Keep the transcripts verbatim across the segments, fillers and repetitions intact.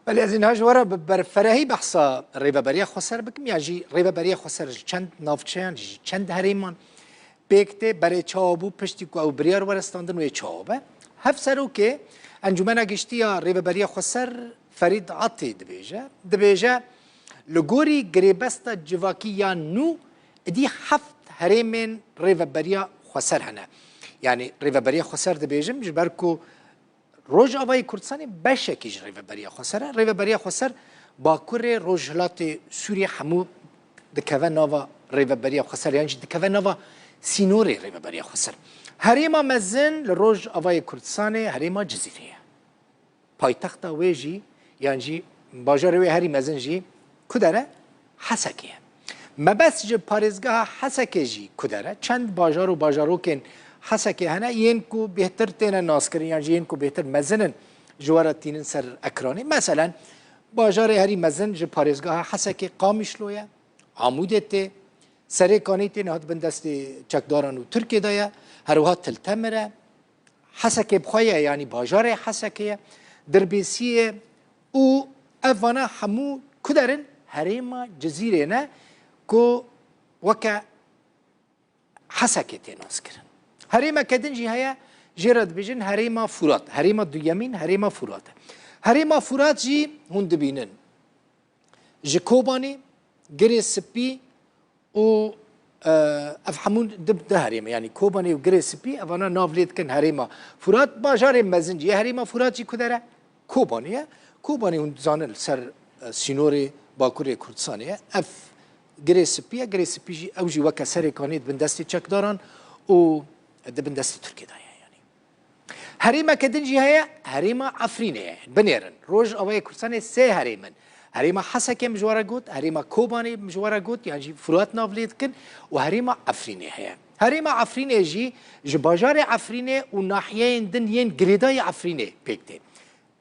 Belê, ez ê niha ji we re bi berferehî behsa Rêveberiya Xweser bikim, ya jî Rêveberiya Xweser ji çend navçeyan, ji çend herêman pêk tê, berê çawa bû piştî ku ew biryar were standin wê çawa be. Hevserokê Encûmena Giştî ya Rêveberiya Xweser Ferîd Atê dibêje, dibêje, li gorî girêbesta civakî ya nû, êdî heft herêmên Rêveberiya Xweser hene. Yanî Rêveberiya Xweser dibêjim, ji ber ku Rojavayê Kurdistanê beşekî ji Rêveberiya Xweser e. Rêveberiya Xweser Bakurê Rojhilatê Sûriyê hemû dikeve nava Rêveberiya Xweser, yan jî dikeve nava sînorê Rêveberiya Xweser. Herêma mezin li Rojavayê Kurdistanê herêma Cizîrê ye. Paytexta wê jî, yan jî bajarê wê herî mezin jî ku der e? Hesekê ye. Mebest ji parêzgeha Hesekê jî ku der e? Çend bajar û bajarokên Hesekê hene yên ku bêhtir têne naskirin yan jî yên ku bêhtir mezin in, ji we re tînin ser ekranê. Meselen, bajarê herî mezin ji parêzgeha Hesekê Qamişlo ye, Amûdê tê, Serêkanî tê, niha di bin destê çekdaran û Tirkiyê de ye, her wiha Til Temir e. Hesekê bi xwe ye, yanî bajarê Hesekê ye, Dirbêsiyê û ev vana hemû ku der in? Herêma Cizîrê ne ku weke Hesekê tê naskirin. Herêmeke din jî heye, jê re dibêjin herêma Furat. Herêma duyemîn herêma Furat e. Herêma Furat jî hûn dibînin. Ji Kobanê, Girê Spî û, e, ev hemû di, di herême, yanî Kobanê û Girê Spî, evana nav lê dikin herêma Furat. Bajarê mezin jî yê herêma Furat jî ku der e? Kobanê ye. Kobanê hûn dizanin li ser, e, sînorê Bakurê Kurdistanê ye. Ev Girê Spî ye. Girê Spî jî, ew jî weke Serêkanê di bin destê çekdaran û di bin destê Tirkiyê de ye, yanî. Herêmeke din jî heye, herêma Efrînê ye. Binêrin, Rojavayê Kurdistanê sê herêm in. Herêma Hesekê min ji we re got, herêma Kobanê min ji we re got, yan jî Furat nav lê dikin û herêma Efrînê heye. Herêma Efrînê jî ji bajarê Efrînê û nahiyeyên din yên girêdayî Efrînê pêk tê.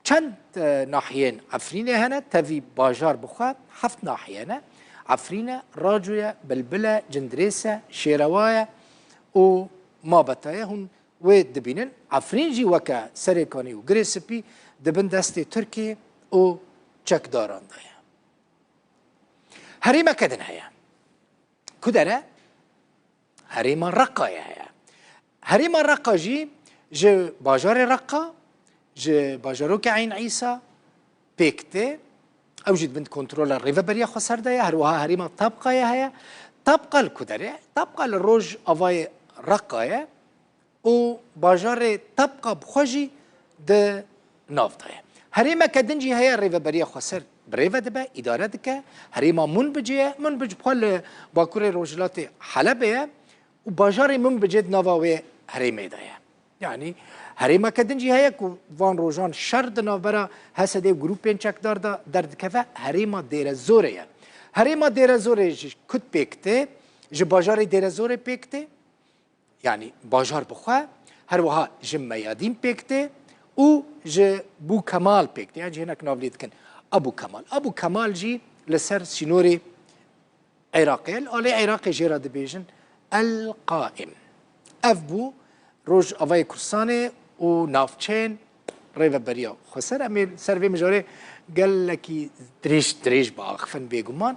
Çend, e, nahiyên Efrînê hene? Tevî bajar bi xwe heft nahiye ne. Efrîn e, Raco ye, Bilbil e, Cindirês e, Şêrewa ye û Mabeta ye. Hûn wê dibînin. Efrîn jî weke Serêkanî û Girê Spî di bin destê Tirkiyê û çekdaran de ye. Herêmeke din heye. Ku der e? Herêma Reqayê heye. Herêma Reqa jî ji bajarê Reqa, ji bajarokê Eyn Îsa pêk tê. Ew jî di bin kontrola Rêveberiya Xweser de ye. Her wiha herêma Tabqayê heye. Tabqa li ku der e? Tabqa li rojavayê Reqa ye û bajarê Tabqa bi xwe jî di nav de ye. Herêmeke din jî heye, Rêveberiya Xweser bi rê ve dibe, îdare dike. Herêma Munbicê ye. Munbic bi xwe li bakurê rojhilatê Helebê ye û bajarê Munbicê di nava wê herêmê de ye. Yanî herêmeke din jî heye ku van rojan şer di navbera H S D û grûpên çekdar de derdikeve, herêma Dêrezorê ye. Herêma Dêrezorê ji ku pêk tê? Ji bajarê Dêrezorê pêk tê. Yanî bajar bi xwe, her wiha ji Meyadîn pêk tê û ji Bû Kemal pêk tê. Yan jî hinek nav lê dikin Ebû Kemal. Ebû Kemal jî li ser sînorê Iraqê ye. Li alê Iraqê jê re dibêjin El Qaim. Ev bû Rojavayê Kurdistanê û navçeyên Rêveberiya Xweser. Em ê ser vê mijarê gelekî dirêj dirêj biaxifin bêguman.